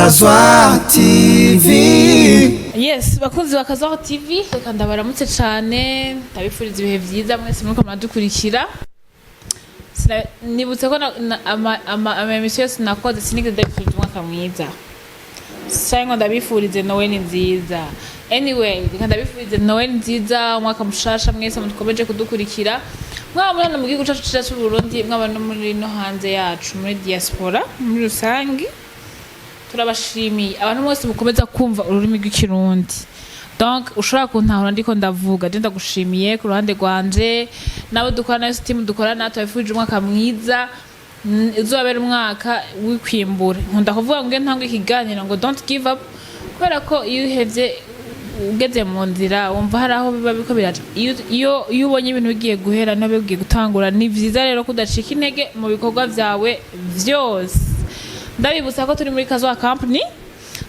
Kazwa TV. Yes, bakunzi ba Kazaho TV, reka ndabaramutse cyane, ndabifuriza ibihe byiza mwese muriko muradukurikira. Nibutse ko ama émission yose nakoze sinigeze ndabifuriza umwaka mwiza cyangwa ngo ndabifurize Noel nziza. Anyway, reka ndabifurize Noel nziza, umwaka mushasha mwese mukomeje kudukurikira, mwaba muri hano mu gihugu cacu ciza c'u Burundi, mwaba no muri no hanze yacu muri diaspora muri rusange. Turabashimiye abantu bose mukomeza kumva ururimi rw'Ikirundi, donc ushobora kuntahura ndiko ndavuga. Je ndagushimiye ku ruhande rwanje n'abo dukorana, nayo team dukorana, tubifurije umwaka mwiza, uzobera umwaka w'ikwimbura. Nkunda kuvuga ngo iyo ntangwe ikiganiro ngo "Don't give up", kubera ko iyo uhevye ugeze mu nzira wumva hari aho biba biko biraca. Iyo ubonye ibintu bigiye guhera niho bigiye gutangura. Ni vyiza rero kudacika intege mu bikorwa vyawe vyose. Ndabibutsa ko turi muri Kazoa Company.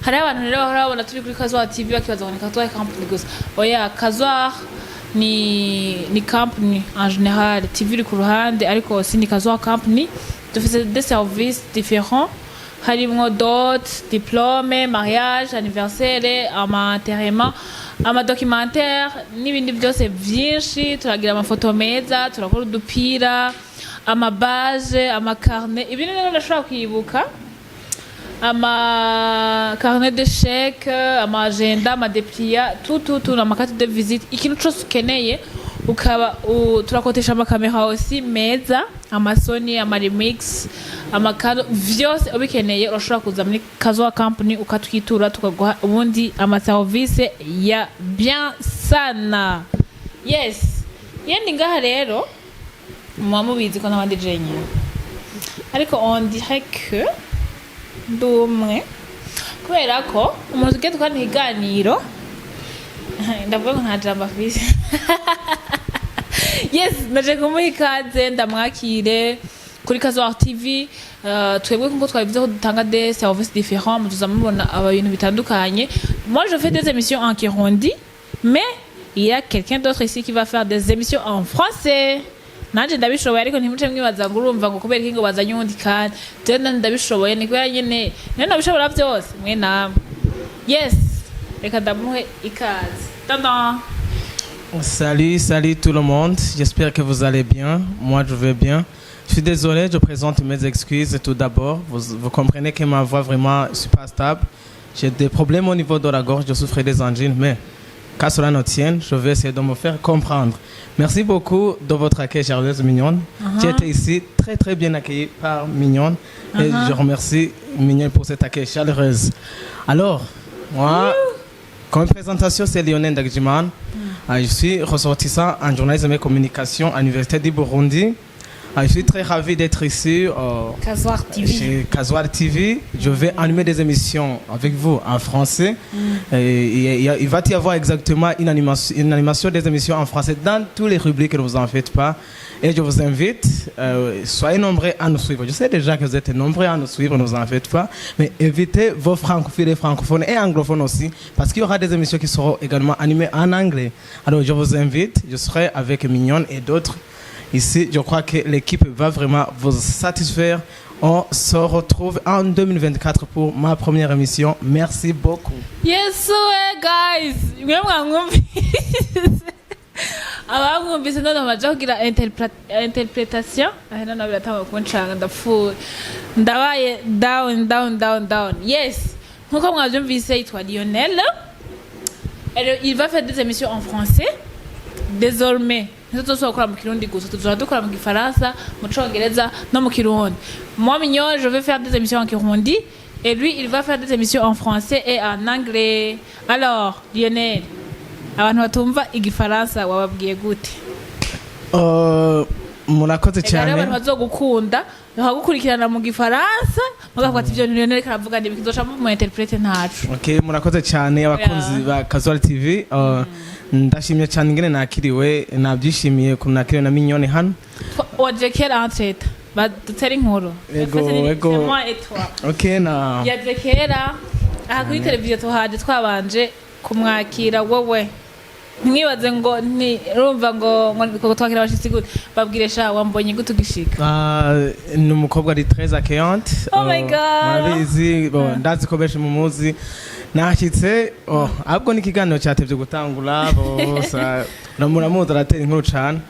Hariho abantu rero bahora babona turi kuri Kazoa TV bakibaza ngo ni Kazoa Company gusa. Oya, Kazoa ni company en général, TV iri ku ruhande, ariko si ni Kazoa Company. Dufise des services différents, harimwo dot, diplôme, mariage, anniversaire, ama enterrement, ama documentaire n'ibindi byose byinshi. Turagira amafoto meza, turakora udupira, amabaje, ama carnet. Ibindi rero ndashobora kwibuka ama carnet de chèque, ama agenda, ama dépliant, tout tout tout, ama carte de visite, ikintu cose ukeneye. Ukaba turakotesha amakamera aussi meza, ama Sony, ama Lumix, amakano, vyose ubikeneye urashobora kuza muri Kazoa Company ukatwitura, tukaguha ubundi ama service ya bien sana. Yes, yendi ngaha rero muba mubizi ko n'abandi jenyine, ariko on dirait que ndi umwe, kubera ko umuntu tugiye tukana ikiganiro ndavuga ngo nta jambo afise. Yes, ndaje kumuha ikaze, ndamwakire kuri Kazoa TV. Twebwe nkuko twabivuze ko dutanga des services différents, mutuza mubona aba bintu bitandukanye. Moi, je fais des émissions en kirundi, mais il y a quelqu'un d'autre ici qui va faire des émissions en français. Nanje ndabishoboye, ariko ntimuce mwibaza ngo urumva ngo kubera iki ngo bazanye uwundi. Kandi je ndabishoboye, ni kubera nyene niyo nabishobora byose mwe namwe. Yes, reka ndamuhe ikaze. Tonton. Salut, salut tout le monde. J'espère que vous allez bien. Moi, je vais bien. Je suis désolé, je présente mes excuses tout d'abord. Vous, vous comprenez que ma voix vraiment suis pas stable. J'ai des problèmes au niveau de la gorge, je souffre des angines, mais qu'à cela ne tienne, je vais essayer de me faire comprendre. Merci beaucoup de votre accueil, chaleureuse Mignonne. J'ai été ici très très bien accueilli par Mignonne et je remercie Mignonne pour cet accueil chaleureux. Alors, moi, comme présentation, c'est Lionel Dagjiman. Ah, je suis ressortissant en journalisme et communication à l'Université du Burundi. Ah, je suis très ravi d'être ici Kazoa TV. Chez Kazoa TV. Je vais animer des émissions avec vous en français. Et il va y avoir exactement une animation des émissions en français dans toutes les rubriques, ne vous en faites pas. Et je vous invite, soyez nombreux à nous suivre. Je sais déjà que vous êtes nombreux à nous suivre, ne vous en faites pas. Mais invitez vos francophiles et francophones et anglophones aussi, parce qu'il y aura des émissions qui seront également animées en anglais. Alors je vous invite, je serai avec Mignonne et d'autres ici. Je crois que l'équipe va vraiment vous satisfaire. On se retrouve en 2024 pour ma première émission. Merci beaucoup. Yes we, guys, mwe mwamwumvise, abamwumvise none bamaze kugira interpretation. Ahe, none biratanga kuncanga, ndapfuye, ndabaye down, down, down, down. Yes, nkuko mwabyumvise, yitwa Lionel. Il va faire des émissions en français désormais. Ntituzosubira gukora mu Kirundi gusa, tuzoba dukora mu Gifaransa, mu Congereza no mu Kirundi. Moi, Mignon, je vais faire des émissions en kirundi et lui, il va faire des émissions en français et en anglais. Alors Lionel, abantu batumva Igifaransa wababwiye gute? Murakoze Ega hariho cyane. abantu bazogukunda bakagukurikirana mu Gifaransa, bakavuga ati ivyo Lionel karavuga ni bikizoca mu interprète ntacu. Okay, murakoze cyane abakunzi ba Casual TV. Ndashimye cyane ingene nakiriwe, nabyishimiye kuntu nakiriwe na Mignonne hano. Waje kera entreta badutera inkuru. Ego, ego. C'est moi et toi. Okay, na Yaje kera aha kuri televiziyo, tuhaje twabanje kumwakira wowe. Ntimwibaze ngo ni urumva ngo twakira abashitsi gute. Babwire sha, wambonye gute ugishika? Ah, ni umukobwa ari très accueillante. Oh my God. Murabizi, bon, ndazi ko benshi mumuzi. Nashyitse, oh, ahubwo n'ikiganiro cyatevye gutangura bose muramuzi, aratera inkuru cane.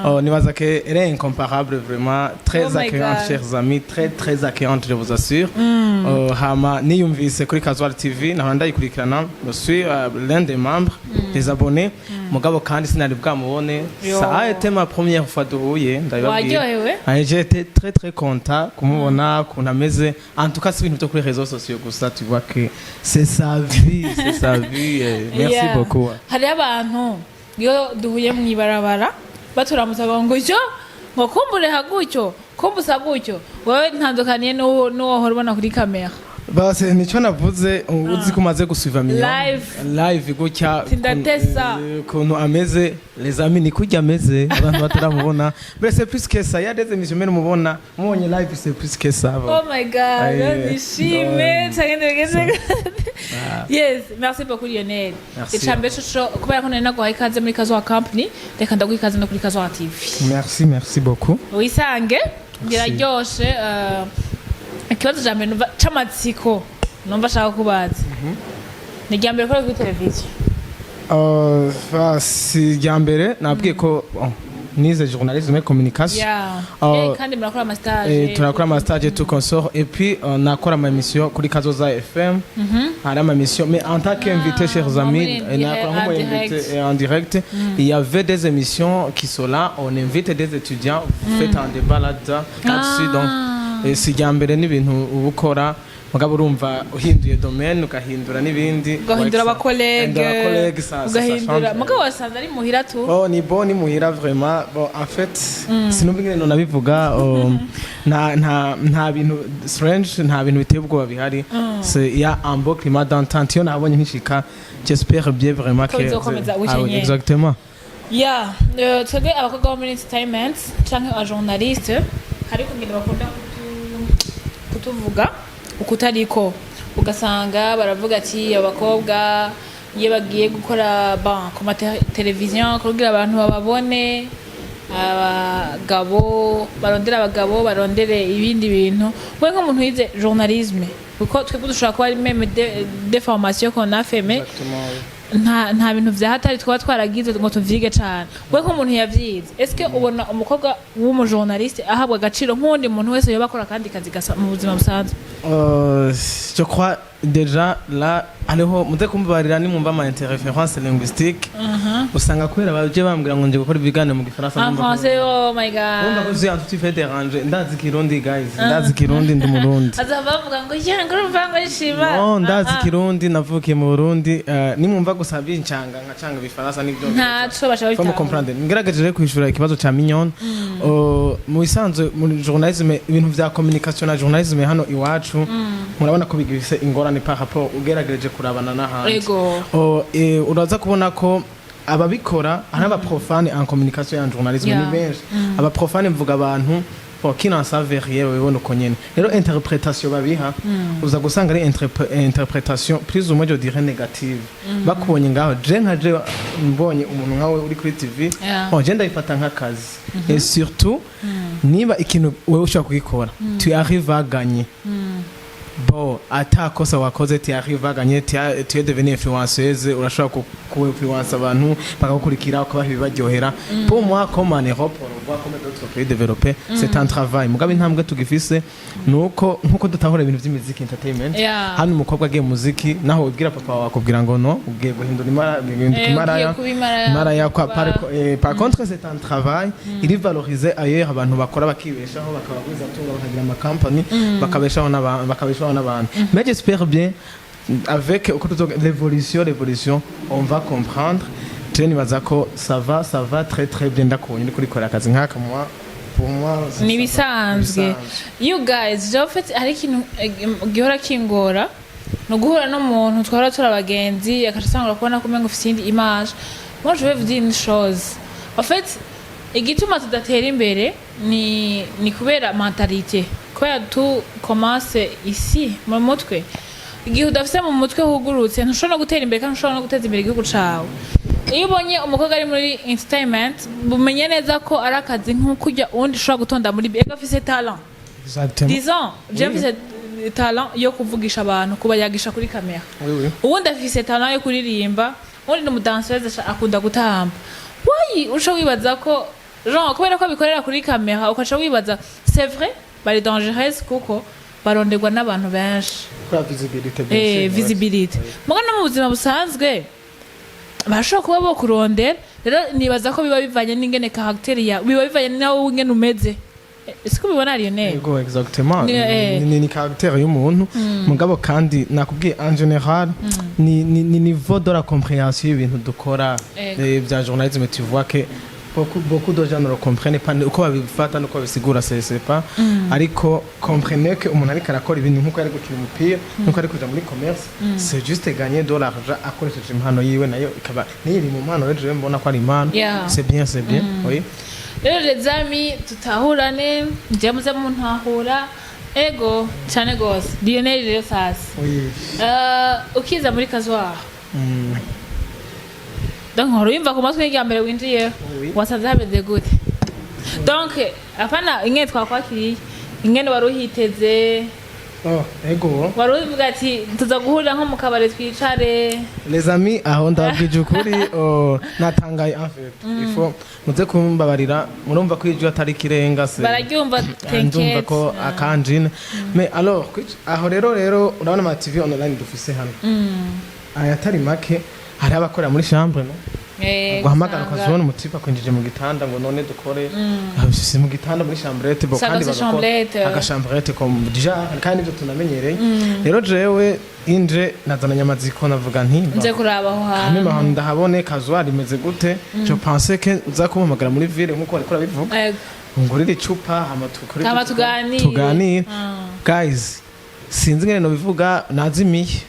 Oh, nibaza que elle est incomparable, vraiment très Oh my accueillante. God. Chers amis, très très accueillante, je vous assure. Oh, hama niyumvise kuri Casual TV, nahora ndayikurikirana, je suis l'un des membres des abonnés, mugabo kandi sinari bwamubone. Yo. Ça a été ma première fois duhuye, ndabibabwira. Waryohewe? Ah, j'ai été très très content kumubona ukuntu ameze. En tout cas, si ibintu byo kuri réseaux sociaux gusa, tu vois que c'est sa vie, c'est sa vie. Merci beaucoup. Hariho abantu iyo duhuye mu ibarabara baturamutsa ngo yo ngo kumbure gutyo, kumbusa gutyo. Wowe ntandukaniye n'uwo uhora ubona kuri kamera? Base nicyo navuze, uzi ko umaze gusuiva Mignon Live. Live gutya. Tindatesa. Ukuntu ameze, les amis, ni kurya ameze abantu bataramubona, mais c'est plus que ça. Il y a des émissions, mais mubona mubonye live, c'est plus que ça. Oh my God. Aye. Nishime canke ndabigeze. Yes, merci beaucoup, Lionel. Merci. Icambere coco, kubera ko nari naguhaye ikaze muri Kazoa Company, reka ndaguha ikaze no kuri Kazoa TV. Merci, merci beaucoup. Wisange, biraryoshe. Ikibazo ca mbere numva c'amatsiko numva ashaka kubaza, ni irya mbere kuri televiziyo? Si irya mbere, nabwiye ko, oh, nize journalisme et communication. Kandi murakora ama stage. Turakora ama stage, tout consort, et puis nakora ama émission kuri Kazoza FM. Hari ama émission, mais en tant qu'invité, chers amis, en nakora en nk'umu direct. invité en direct. Il y avait des émissions qui sont là, on invite des étudiants, vous faites un débat là-dedans, là-dessus. Donc si irya mbere, n'ibintu uba ukora, mugabo urumva uhinduye domaine, ugahindura n'ibindi. Ugahindura aba collègues. Ugahindura aba collègues, ça ugahindura change. mugabo wasanze ari muhira tu. Oh, ni bon, ni muhira vraiment. Bon, en fait, sinumva ingene nabivuga. Nta bintu strange, nta bintu biteye ubwoba bihari. C'est il y a un beau climat d'entente. Iyo nabonye nkishika, j'espère bien vraiment Ko que bizokomeza Ah oui, gutyo nyene. exactement. Ya, twebwe abakobwa bo muri entertainment canke aba journaliste, hari kugenda bakunda kutuvuga ukutariko, ugasanga baravuga ati abakobwa iyo bagiye gukora, bon, ku mateleviziyo kugira abantu bababone, abagabo barondera abagabo, barondere ibindi bintu. We nk'umuntu wize journalisme, kuko twebwe dushobora kuba ari même de formation qu'on a fait, mais nta bintu vya hatari twaba twaragize ngo tuvyige cane. We nk'umuntu yavyize, eske ubona umukobwa w'umu journaliste ahabwa agaciro nk'uwundi muntu wese yoba akora akandi kazi gasa mu buzima busanzwe? Je crois déjà là hariho, muze kumbabarira nimwumva ama interférence linguistique, usanga kubera baje bambwira ngo nje gukora ibiganiro mu gifaransa, En français, oh my numva ko God. je suis un tout petit peu dérangé. Ndazi kirundi, guys, ndazi kirundi, ndi umurundi. Azava bavuga ngo ye ngo urumva ngo yishima. No, ndazi kirundi, navukiye mu Burundi. Nimwumva gusa bincanga nkacanga ibifaransa n'ibyo Ntaco baca Faut me babitahura. comprendre. Ngerageje rero kwishura ikibazo ca Mignonne. Mu bisanzwe muri journalisme, ibintu vya communication na journalisme hano iwacu, murabona ko bigifise ingorane par rapport ugerageje kurabana n'ahandi. Uraza kubona ko ababikora ari aba profane en communication et en journalisme. Ni benshi aba profane, mvuga abantu, bon, qui n'en savent rien, babibona uko nyene. Rero interprétation babiha, uza gusanga ari interprétation plus ou moins, je dirais, négative. Bakubonye ngaho, je nka je mbonye umuntu nkawe uri kuri TV, bon, je ndabifata nk'akazi, et surtout niba ikintu wewe ushobora kugikora, tu arrives à gagner, bon, atakosa wakoze, tu arrives à gagner, tu es devenu influenceuse, urashobora ku influence abantu bakagukurikira, ukabaha ibibaryohera. Pour moi, comme en Europe on le voit, comme d'autres pays développés, c'est un travail. Mugabo intambwe tugifise nuko nkuko dutahura ibintu by'imiziki, entertainment, hano umukobwa agiye mu muziki, naho ubwira papa wawe akubwira ngo no, ugiye guhindura imara, guhinduka imaraya. Ugiye kuba imaraya, Imaraya kwa par contre c'est un travail, il est valorisé ailleurs, abantu bakora bakibeshaho, bakabagwiza tunga, bakagira amakampani, bakabeshaho n'abantu, bakabeshaho n'abantu. Mais j'espère bien, avec uko l'évolution, on va comprendre. Je nibaza ko ça va, ça va très très bien. Ndakubonye uri kurikora akazi nk'aka, moi, pour moi Ni ibisanzwe. You guys, je en fait hari ikintu gihora kingora, ni uguhura n'umuntu twahora turi abagenzi, akaca asanga kubona ko umenga ufise iyindi image. Moi, je vais vous dire une chose: en fait, igituma tudatera imbere ni kubera mentalité, kubera tu commence ici mu mutwe. Igihe udafise mu mutwe hugurutse, ntushobora no gutera imbere kandi ntushobora no guteza imbere igihugu cawe. Iyo ubonye umukobwa ari muri entertainment, bumenye neza ko ari akazi nk'uko ujya uwundi ushobora gutonda muri ego afise talent. Exactement. Disons, je mfise talent yo kuvugisha abantu, kubayagisha kuri kamera. Oui, oui. Uwundi afise talent yo kuririmba, uwundi ni umudanseuse, akunda gutamba. Wayi uca wibaza ko genre kubera ko abikorera kuri kamera, ukaca wibaza, c'est vrai, bari dangereuse kuko baronderwa n'abantu benshi. Kuri visibilité, bien sûr. Visibility. Muga no mu buzima busanzwe barashobora kuba bokurondera. Rero nibaza ko biba bivanye n'ingene caractère yawe, biba bivanye nawe ingene umeze. Siko ubibona, Lionel? Yego, exactement. Ni. Ni caractère y'umuntu. Mugabo kandi nakubwiye, en général ni niveau de la compréhension y'ibintu dukora. Bya journalisme, tu vois que beaucoup beaucoup de gens ne le comprennent pas, uko babifata nuko babisigura, c'est pas, ariko comprenez que umuntu ariko arakora ibintu nkuko ari gukina umupira, nkuko ari kuja muri commerce, c'est juste gagner de l'argent akoresheje impano yiwe, nayo ikaba niyo iri mu mpano. Rero jewe mbona ko ari impano. C'est bien, c'est bien, oui. Rero les amis, tutahurane, njye muze muntahura ego cyane gose. Lionel rero sasa, Oui. Ukiza muri Kazuar, donc nkora uyumva ku matwi y'irya mbere winjiyeho, Oui. wasanze hameze gute? Donc apana ingene twakwakiriye, ingene wari uhiteze. Oh, ego. Wari uvuga ati tuza guhurira nko mu kabari twicare. Les amis, aho ndabwije ukuri, oh, natangaye. En fait, il faut muze kumbabarira, murumva ko ijwi atari ikirenga se. Bararyumva. Ndumva ko T'inquiète. akanjine. Mais alors aho rero urabona ama TV online dufise hano, aya atari make, hari abakorera muri chambre, no guhamagara ukazibona umu type akwinjije mu gitanda ngo none dukore. Ah, si mu gitanda, muri chambrette bo. Usanga kandi si bagakora chambrette. Agachambrette comme déjà, kandi nivyo tunamenyereye. Rero jewe inje nazananye amaziko, navuga nti Nze kuraba aho hanyuma hantu. Ahantu ndahabone Kazuar imeze gute. Je pensais que uza kumpamagara muri ville nkuko bariko urabivuga, ngurire icupa, hama tukore, Hama tuganire. Tuganire. Guys, sinzi ingene nobivuga, nazimiye,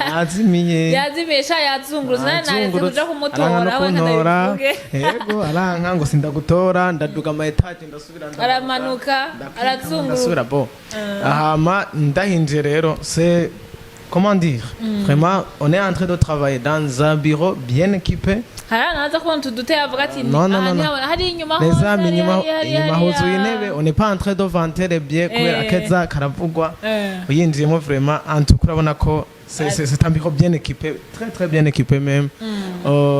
nazimiye. Yazimiye sha, yazungurutse, nawe naretse kuja kumutora. Aranka no We kuntora. ndabivuge. Yego, aranka ngo sindagutora, ndaduga ama étages, ndasubira ndamanuka, Aramanuka. ndakwiruka, Arazunguruka. ndasubira bo ahama ndahinje. Rero c'est, comment dire, vraiment on est en train de travailler dans un bureau bien équipé. Hari ahantu haza kubona utu dute, avuga ati Non, non, aha non, non. ntihabona, hari inyuma Les hose amis, hariya, inyuma hariya, hariya, inyuma hariya. huzuye intebe. On n'est pas en train de vanter les biens kubera akeza karavugwa. Uyinjiyemo, vraiment, en tout cas urabona ko c'est un bureau bien équipé, très très bien équipé même.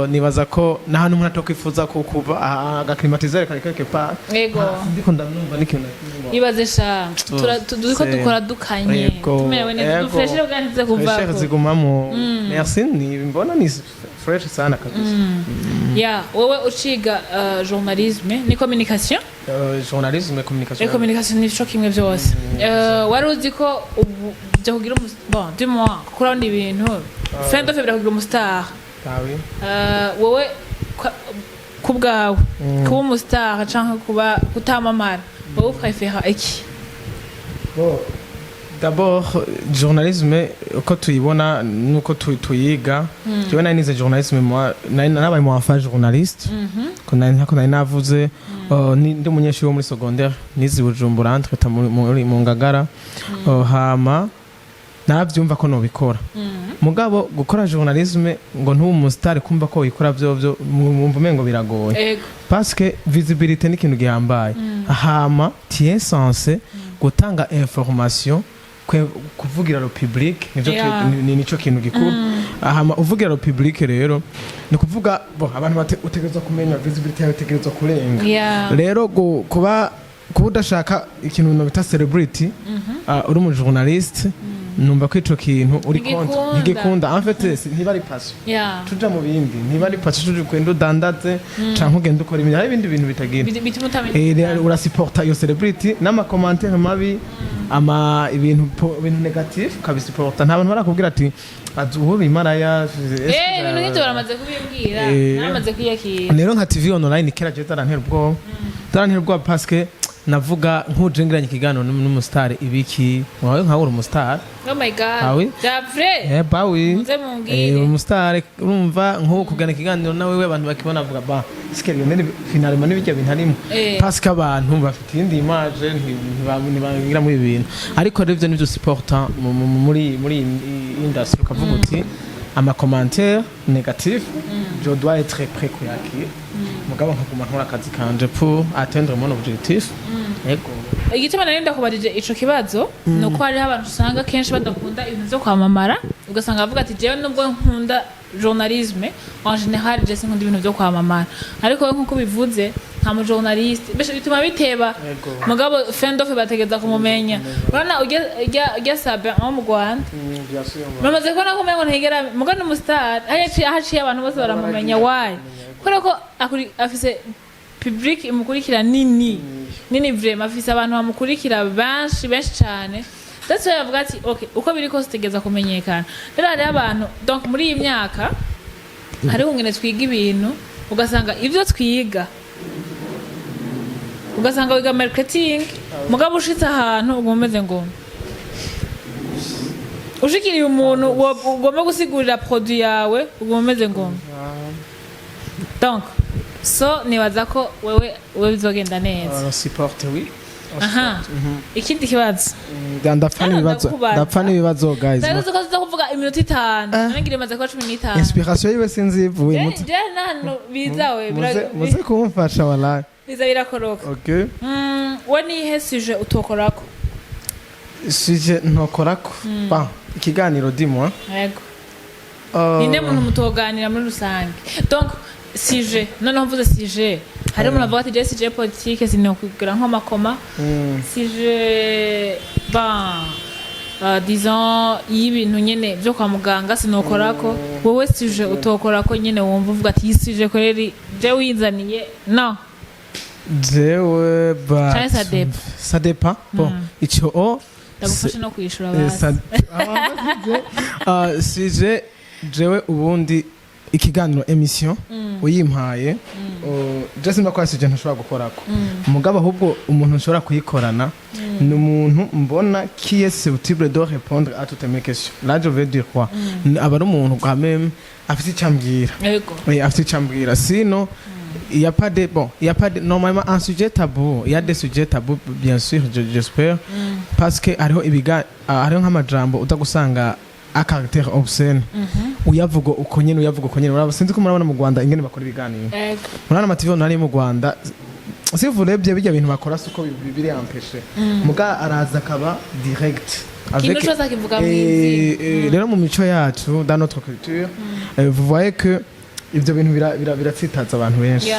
Nibaza ko n'ahantu umuntu atokwifuza ko kuva agaclimatiseur kari quelque part. Ndiko ndamwumva n'ikintu na kimwe. Ibaze sha, turiko dukora dukanye, tumerewe neza, dufreshere bwa ntize Fresh kuvako. Zigumamo, merci. Ni mbona ni fresh sana kabisa. Ya, wowe uciga journalisme ni communication? Journalisme, communication. Et communication ni co kimwe byose. Wari uzi ko ubu byo kugira bon, du moins kuko urabona ibintu fin de février kugira umustar. Ah oui. Wowe ku bwawe, kuba umustar canke kuba kutamamara, wowe uprefera iki? Bon, d'abord journalisme uko tuyibona nuko tuyiga, jewe nari nize journalisme, moi nari nabaye mu enfant journaliste, ko nari ntako nari navuze. Ndi umunyeshuri wo muri secondaire, nize i Bujumbura, entre muri mu Ngagara. Hama naravyumva ko nobikora. Mugabo gukora journalisme ngo ntube umustar, kumva ko wikora vyovyo mwumva umengo biragoye, parce que visibilité ni ikintu gihambaye. Hama tu es censé gutanga information, kuvugira le public, nivyo. Nico kintu gikuru. Hama uvugira le public rero ni kuvuga bon abantu utegerezwa kumenya visibilité yawe utegerezwa kurenga. Rero kuba udashaka ikintu bita celebrity, uri umu journaliste, numva ko ico kintu uri contre. Ntigikunda. Ntigikunda en fait, ntiba ari passion. Tuja mu bindi, ntiba ari passion, tuja ugenda udandaze canke ugenda ukora ibindi, hari ibindi bintu bitagira. Bituma utamenya. Rero urasupporta iyo celebrity n'amacommentaires mabi, ama ibintu ibintu négatif ukabisupporta. Nta bantu barakubwira ati ubu imaraya? Ibintu nk'ivyo baramaze kubimbwira. Naramaze kwiyakira. Rero nka TV online kera je zarantera ubwoba, parce que navuga nk'ujengeranye ikiganiro n'umustar ibiki, wawe nkawe uri umustar. Oh my God. Ah oui? Bya vrai? Eh bah oui. Muze mumbwire. Umustar urumva nko kugana ikiganiro nawe we abantu bakibona bavuga ba est-ce que Lionel finalement n'ibijya bintu arimo, parce que abantu bafite iyindi image, ntibagira muri ibi bintu. Ariko rero ivyo nivyo supporta muri iyi industry, ukavuga uti ama commentaire négatif Je dois être prêt kuyakira, mugabo nkaguma nkora akazi kanje pour atteindre mon objectif. Ego. Igituma nari ndakubajije ico kibazo ni uko hariho abantu usanga kenshi badakunda ibintu vyo kwamamara, ugasanga bavuga ati: "Jewe nubwo nkunda journalisme en général, je sinkunda ibintu vyo kwamamara." Ariko we nkuko bivuze, nta mu journaliste mbese bituma biteba. Mugabo fin d'offre bategeza kumumenya. Urabona urya Sabin wo mu Rwanda, bamaze kubona ko umengo ntigera mugabo ni umustar, aho aciye abantu bose baramumenya. Why? Kubera ko afise public imukurikira nini nini, vraiment afise abantu bamukurikira benshi benshi cyane. That's why bavuga ati: "Okay, uko biri kose tegeza kumenyekana." Rero hariho abantu, donc muri iyi myaka hariho ingene twiga ibintu, ugasanga ibyo twiga, ugasanga wiga marketing, mugabo ushitse ahantu uguma umeze ngo ushikiriye umuntu ugomba gusigurira produit yawe, uguma umeze ngo. Donc so nibaza ko wewe bizogenda neza. On supporte, oui. Aha, ikindi kibazo. Ndapfa Ah, n'ibibazo. ndakubaza. Ndapfa n'ibibazo, guys. Ndazi ko tuza kuvuga iminota 5, none ngira imaze kuba 15. Inspiration yiwe sinzi ivuye. Je nahano biza we Muze kumufasha, wallahi. Biza birakoroka. Okay. We nihe sujet utokorako? Sujet ntokorako? Bon, ikiganiro dis-moi. Yego. Ninde muntu mutoganira muri rusange? Donc sujet, noneho mvuze sujet, hari umuntu avuga ati: "Je sujet politique sinokwigira nk'amakoma, sujet ban disons y'ibintu nyene byo kwa muganga sinokorako." Wowe sujet utokorako nyene, wumva uvuga ati: "Iyi sujet kweri je winzaniye, no." Jewe ba Canke ça dépend? Ça dépend. Bon, ico o Ndagufashe no kwishura. Eh, basi. Ah, sujet, jewe ubundi ikiganiro, émission uyimpaye, je simba ko sujet ntashobora gukorako, mugabo ahubwo umuntu nshobora kuyikorana ni umuntu mbona qui est susceptible de répondre à toutes mes questions. Là, je veux dire quoi? Aba ari umuntu quand même afite icyo ambwira. Oui, afite icyo ambwira. Sinon il y a pas de, bon, il y a pas de, normalement un sujet tabou, il y a des sujets tabous, bien sûr, j'espère, parce que hariho ibiga, hariho nk'amajambo uza gusanga à caractère obscène, uyavuga uko nyene, uyavuga uko nyene. Urabona, sinzi ko murabona mu Rwanda ingene bakora ibiganiro. Murabona ama TV nari mu Rwanda, si vous urebye bijya bintu bakora si uko biri empêché, muga araza akaba direct. Ikintu cyose akivuga mu izina. Rero mu mico yacu, dans notre culture, vous voyez que ibyo bintu biratsitaza abantu benshi.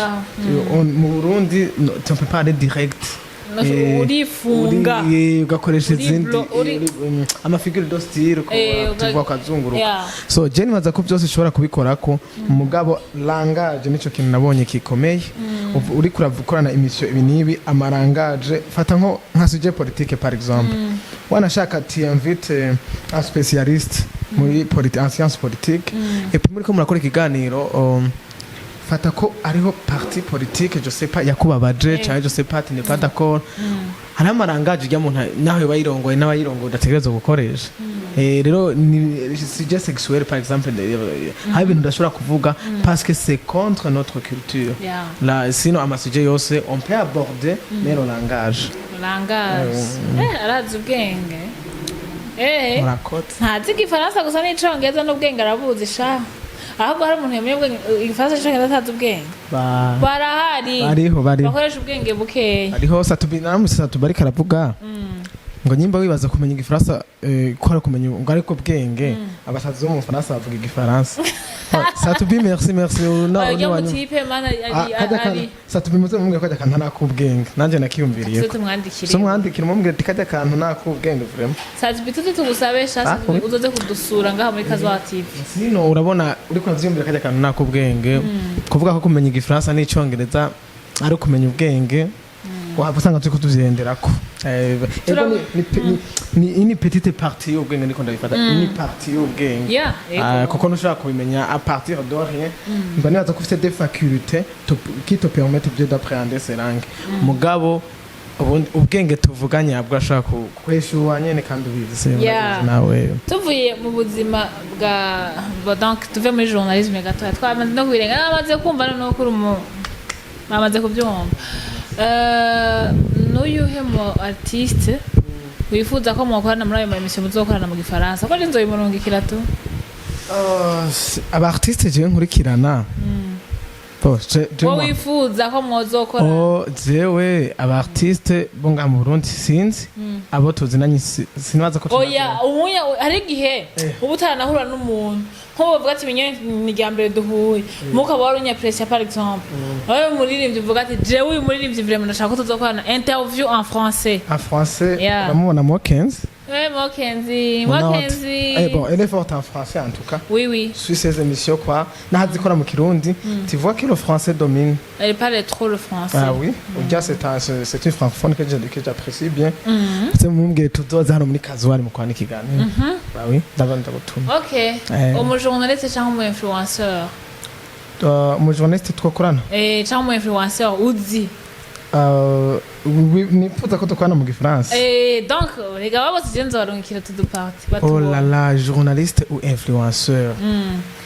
Mu Burundi, no, tu ne peux pas aller direct. No, urifunga. Ugakoresha izindi amafigure de style, tuvuga ukazunguruka. So je nibaza ko byose ushobora kubikorako, mugabo langage nico kintu nabonye kikomeye. Uriko urakorana émission ibi n'ibi, amalangage, fata nko nka sujet politique par exemple, wanashaka tu invites un spécialiste muri en science politique, et puis muriko murakora ikiganiro, fata ko ariho parti politique, je sais pas, yakubabaje, canke je sais pas, tu n'es pas d'accord, hariho amalangage ujya muntu naho yoba yirongoye n'abayirongoye udategerezwa gukoresha. Rero ni sujet sexuel par exemple, hari ibintu udashobora kuvuga parce que c'est contre notre culture. Là, sinon amasujets yose on peut aborder, mais le langage. Langage. Arazi ubwenge. Murakoze. Ntazi igifaransa gusa n'icongereza, n'ubwenge arabuzi sha. Ahubwo hari umuntu yamenye ubwenge igifaransa n'icongereza atazi ubwenge? Barahari. Bariho, bariho. Bakoresha ubwenge bukeya. Hariho Satubi, naramutse Satubi ariko aravuga ngo nyimba wibaza kumenya igifaransa, ko ari kumenya ngo ariko bwenge, abasazi bo mu Bufaransa bavuga igifaransa. Oh, Satubi, merci, merci. No, ujya ni mu wanyu. tipe mana Ah, ari kajya ari Satubi, muze mumubwire ko kajya kantu nakubwenge, nanjye nakiyumviriye tuze ko tumwandikire. So mwandikire mumubwire ati kajya kantu nakubwenge vraiment. Satubi, tuze tugusabe sha. Ah, Satubi, oui. uzoze kudusura ngaha muri Kazoa TV. Sino urabona uriko uravyiyumvira kajya kantu nakubwenge, kuvuga ko kumenya igifaransa n'icongereza ari ukumenya ubwenge, waba usanga turiko tuvyenderako. Ego, ni une petite partie y'ubwenge, niko ndabifata, une partie y'ubwenge. Yego. Kuko ntushobora kubimenya à partir de rien. Mba nibaza ko ufite des facultés qui te permettent bien d'appréhender ces langues, mugabo ubundi ubwenge tuvuga nyabwo ashobora kweshuwa nyene kandi ubizi se. Nawe. Tuvuye mu buzima bwa donc tuve muri journalisme gatoya, twamaze no kubirenga, namaze kumva noneho kuri umu bamaze kubyumva. N'uyuhe mu artiste wifuza ko mwakorana muri ayo ma émission muzokorana mu gifaransa, ko nzoyimurungikira tu? Aba artiste jewe nkurikirana, bo je Wowe wifuza ko mwozokora. Oh, jewe aba artiste bo ngaha mu Burundi sinzi abo tuzinanye, sinibaza ko Oya, umunya hari igihe uba utaranahura n'umuntu, nk'ubu bavuga ati: "Mignonne ni irya mbere duhuye," mukaba wari unyapresiya. Par exemple, wowe muririmbyi uvuga ati: "Jewe uyu muririmbyi vraiment ndashaka ko tuzokorana interview en français." En français? Yeah. Uramubona Mokenzi? Ouais, Mokenzi, Mokenzi. Eh bon, elle est forte en français en tout cas. Oui. Sur ses émissions quoi, ntazikora mu Kirundi, tu vois que le français domine. Elle parle trop le français. Ah oui, urya c'est une francophone que j'apprécie bien. C'est mumbwire tuzoza hano muri Kazuari mu kwana ikiganiro. Ah oui, ndaba ndagutuma. Ok. Eh. Umujournaliste cyangwa umu influenceur? Umu journaliste twakorana? Eh, cyangwa umu influenceur uzi. Oui, nifuza ko dukorana mu Gifaransa. Eh, donc rega babo tugende nzobarungikira tuduparti. Oh là là, journaliste ou influenceur?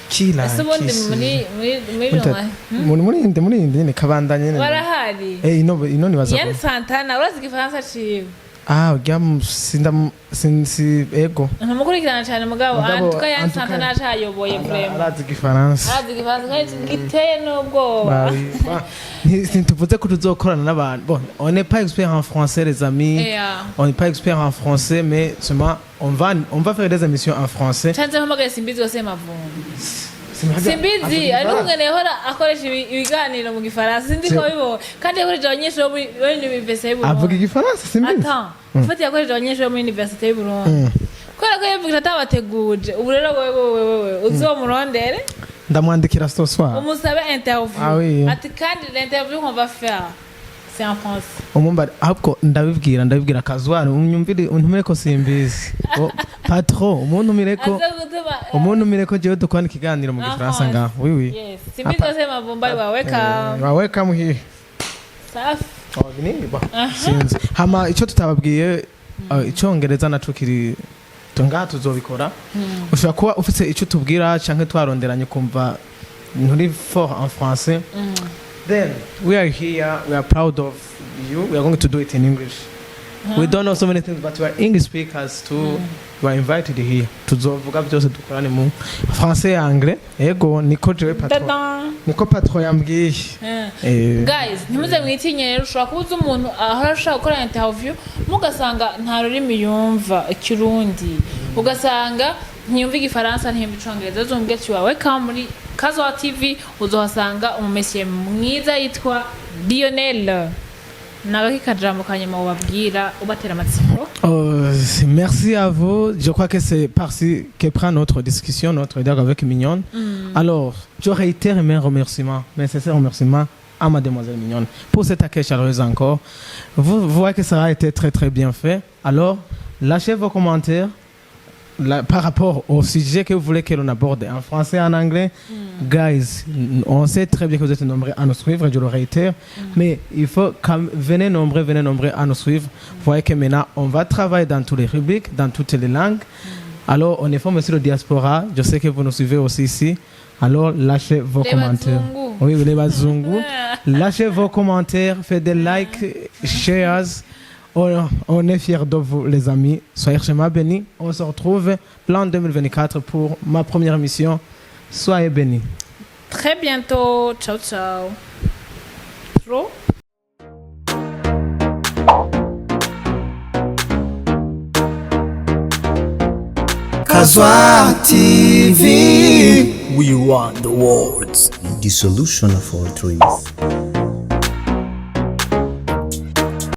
Qui là? Ese ubundi Qui muri muri inde nyene kabanda nyene. Barahari. Eh, ino nibaza Yann Santana, urazi igifaransa ciwe? Ah, urya sinda sin si ego. Ntumukurikirana cyane mugabo. Mugabo, Antuka Yann en tout cas, Santana acayoboye vraiment. Arazi igifaransa. Arazi igifaransa kandi giteye n'ubwoba. Bah oui. Bah, ntituvuze ko tuzokorana n'abantu. Bon, on n'est pas expert en français, les amis. On n'est pas expert en français, mais seulement on va faire des émissions en français. Canze mpamagaye Simbizi wose Mavumbi. Simbizi ari n'ukungene yahora akoresha ibiganiro mu Gifaransa, sindi ko bibonye, kandi yakoresheje abanyeshuri bo muri université y'u Avuga Burundi. igifaransa Simbizi? Attends, ufite yakoresheje abanyeshuri bo muri université y'u Burundi kubera ko yivugije atabateguje. Ubu rero wewe wewe uzomurondere. Ndamwandikira ce soir. Umusabe interview. Ah oui. Ati kandi l'interview qu'on va faire, c'est en français. Umumbari ahubwo ndabibwira Kazwari, unyumvire, untumire ko Simbizi. Oh, patron, umuntumire ko Aza gutuma umuntumire ko jewe dukorana ikiganiro mu En Gifaransa français. ngaho. Oui. Yes, Simbizi wose Mavumba, you are welcome. Wa welcome here. Safi. Oh, binini ba sinzi. Hama icyo tutababwiye, icyongereza naco kiri ngaha, tuzobikora. Ushobora kuba ufite icyo tubwira canke twaronderanye kumva nturi fort en français, then we are here, we are proud of you, we are going to do it in English. We don't know so many things, but we are English speakers too. We are invited here. Tuzovuga byose, dukorane mu français et anglais. Ego, niko jewe patron Tadan. niko patron yambwiye. Eh, Guys, ntimuze mwitinye rero. Ushobora kuba uzi umuntu ahora ashaka gukora interview, mugasanga nta rurimi yumva Ikirundi, ugasanga ntiyumva Igifaransa, ntiyumva Icongereza, uzombwira ati wawe ka muri Kazoa TV uzohasanga umumesiye mwiza yitwa Lionel. Nagaki kajambo kanyuma ubabwira, ubatera amatsiko? Merci à vous. Je crois que c'est par-ci que prend notre discussion, notre dialogue avec Mignonne. Alors, je réitère mes remerciements, mes sincères remerciements à mademoiselle Mignonne pour cet accueil chaleureux encore. Vous voyez que ça a été très très bien fait. Alors, lâchez vos commentaires là, par rapport au sujet que vous voulez que l'on aborde en français, en anglais. Guys, on sait très bien que vous êtes nombreux à nous suivre, je le réitère, mais il faut quand même, venez nombreux à nous suivre. Vous voyez que maintenant, on va travailler dans toutes les rubriques, dans toutes les langues. Alors, on est fort, monsieur le diaspora. Je sais que vous nous suivez aussi ici. Alors, lâchez vos Les commentaires. Bazungu. Oui, les Bazungu. Lâchez vos commentaires, faites des likes, shares. On est fiers de vous, les amis. Soyez richement bénis. On se retrouve l'an 2024 pour ma première émission. Soyez bénis. Très bientôt, ciao ciao. Trop. Kazwa TV. We want the world. The solution of all dreams.